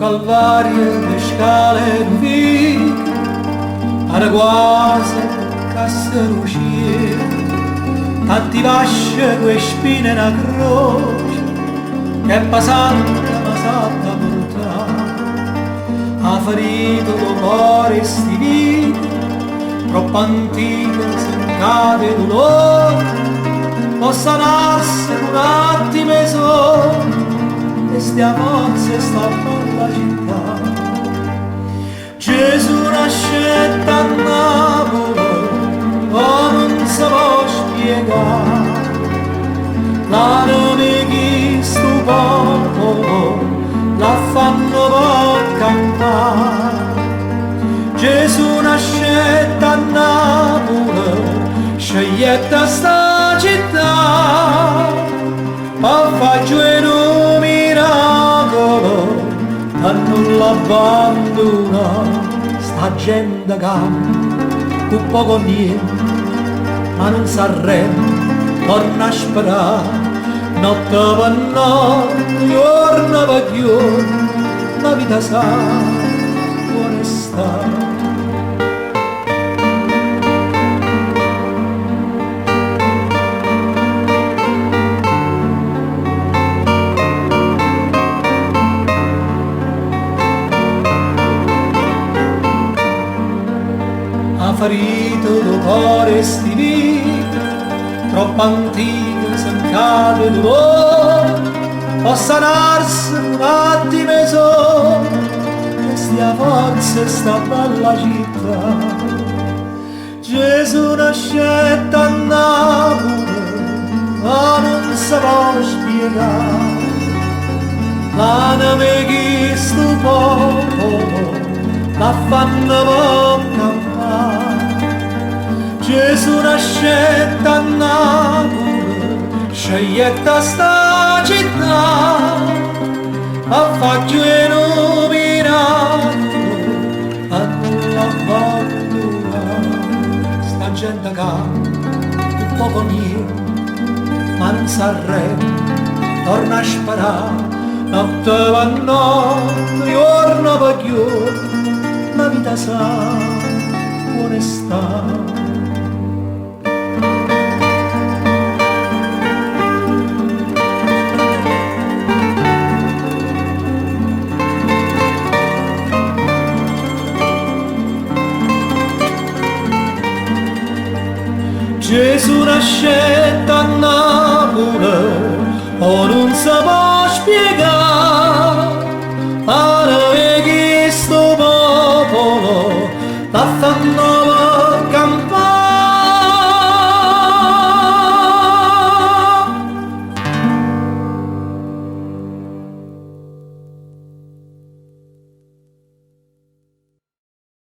Calvario, le scale nu vico, pare quasi che se cielo, tanti vasci con spine e una croce, che pesante me s'adda purtà. 'A ferita do core 'e sti viche, troppo antica, sencata 'e dolore, po' sanarse cu n'attimo 'e sole, chesta è 'a forza 'e sta bella città. Gesù nascette a Napule, ma nun se po' spiegà. L'anema 'e chistu popolo l'affanno po' campà. Gesù nascette a Napule, scegliette sta città, pe' fa cchiù 'e nu miracolo, a nun l'abbandunà. Sta gente campa cu poco o niente, ma nun s'arrende, torna a sperà. Notte pe notte, juorno pe juorno, na vita sana, onestà. 'A ferita do core 'e sti viche, troppo antica, sencata 'e dolore, po' sanarse cu n'attimo 'e sole, chesta è 'a forza 'e sta bella città. Gesù nascette a Napule, ma nun se po' spiegà. L'anema 'e chistu popolo, l'affanno po' campà. Gesù nascette a Napule, scegliette sta città, pe' fa cchiù 'e nu miracolo, a nun l'abbandunà. Sta gente campa cu poco o niente, ma nun s'arrende, torna a sperà. Notte pe notte, juorno pe juorno, na vita sana, onestà. Gesù nascette a Napule, o nun se po' spiegà. L'anema 'e chistu popolo, l'affanno